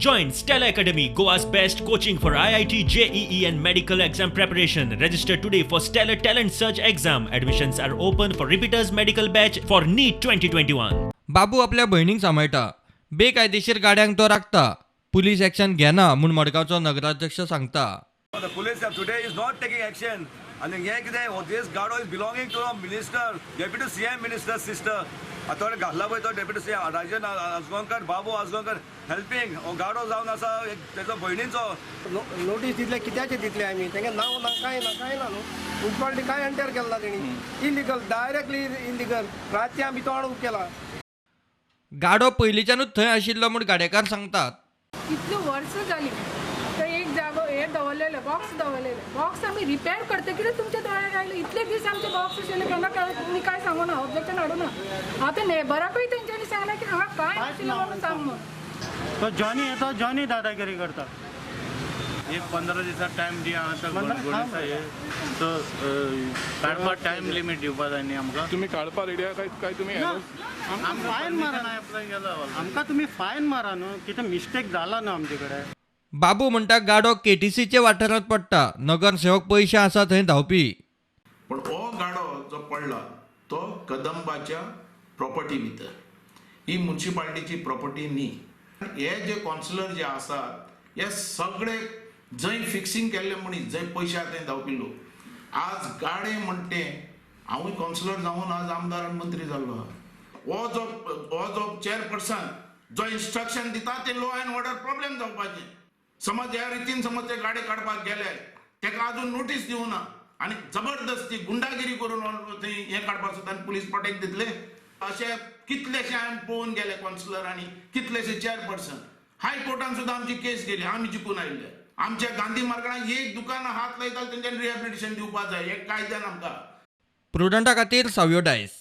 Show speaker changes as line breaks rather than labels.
Join Stellar Academy, Goa's best coaching for IIT, JEE, and medical exam preparation. Register today for Stellar Talent Search exam. Admissions are open for repeaters medical batch for NEET 2021.
बाबू आपल्या भयणींक सांबाळटा, बेकायदेशीर गाड्यांक तो राखता, police action घेना म्हूण मडगांवचो नगराध्यक्ष सांगता.
The police today is not taking action. आनी हें कितें, this गाडो is belonging to a minister, deputy CM minister sister. आतां घातला पळय तो डेप्युटी सीएम राजन आजगांवकर, बाबू आजगांवकर हेल्पींग. हो गाडो जावन आसा एक तेजो भयणीचो.
नोटीस दितले, कित्याचे दितले आमी? तेंगे नांव ना, कांय ना, कांय ना न्हू. मुन्सिपालिटी कांय एंटर केलें ना तेणी. Illegal, directly illegal. रातचे आमी तो हाडून केला.
गाडो पयलींच्यानूच थंय आशिल्लो म्हूण गाडेकार सांगतात.
कितली वर्सां जाली तर एक जागो हे दवरलेले, बॉक्स दवरलेले. बॉक्स आमी रिपेर करतकीर तुमच्या दोळ्यार आयले. इतले दीस आमचे बॉक्स आशिल्ले, केन्ना काय तुमी काय सांगू ना, ऑब्जेक्शन हाडू ना. आतां नेबराकूय तेंच्यांनी सांगलें की हांगा कांय नाशिल्लें म्हणून सांग म्हणून.
तो जॉनी येता, जॉनी दादागिरी करता.
एक 15 दिसा टायम दी आतां गणेशा हे सो काडपा टायम लिमीट दिवपा जाय न्ही आमकां.
तुम्ही काडपा रेडी आहा काय काय तुमी?
आमकां फायन मारा.
एप्लाय केला.
आमकां तुमी फायन मारा न्हू, कितें मिस्टेक जाला न्हू आमचे कडेन.
बाबू म्हणटा, गाडो केटीसीच्या वाठारांत पडटा, नगरसेवक पयशे आसा थंय धांवपी.
पण हो गाडो जो पडला तो कदंबाच्या प्रॉपर्टी भितर, ही मुन्सिपाल्टीची प्रॉपर्टी न्ही. हे जे कौन्सिलर जे आसात, हे सगळे जंय फिक्सिंग केल्ले मनीस, जंय पयशे आहा थंय धांवपी लोक. आज गाडे म्हणटे, हांवूय कौन्सिलर जावन आज आमदार आनी मंत्री जाल्लो आहा. हो जो चेअरपर्सन जो इन्स्ट्रक्शन दिता ते लॉ अँड ऑर्डर प्रॉब्लेम जावपाचे. समज ह्या रितीन समज ते गाडे काडपाक गेले, तेका अजून नोटीस दिवना आनी जबरदस्ती गुंडागिरी करून थंय हें काडपाक सोदता आनी पुलीस प्रोटेक्ट दितले. अशे कितलेशे हांवें पळोवन गेले कौन्सिलर आनी कितलेशे चेअरपर्सन. हायकोर्टान सुद्दां आमची केस गेली, आमी जिखून आयिल्ले. आमच्या गांधी मार्गान एक दुकानां हात लायता, तेंच्यांनी रिहेबिलिटेशन दिवपाक जाय हे कायद्यान आमकां.
प्रुडंटा खातीर सावयो डायस.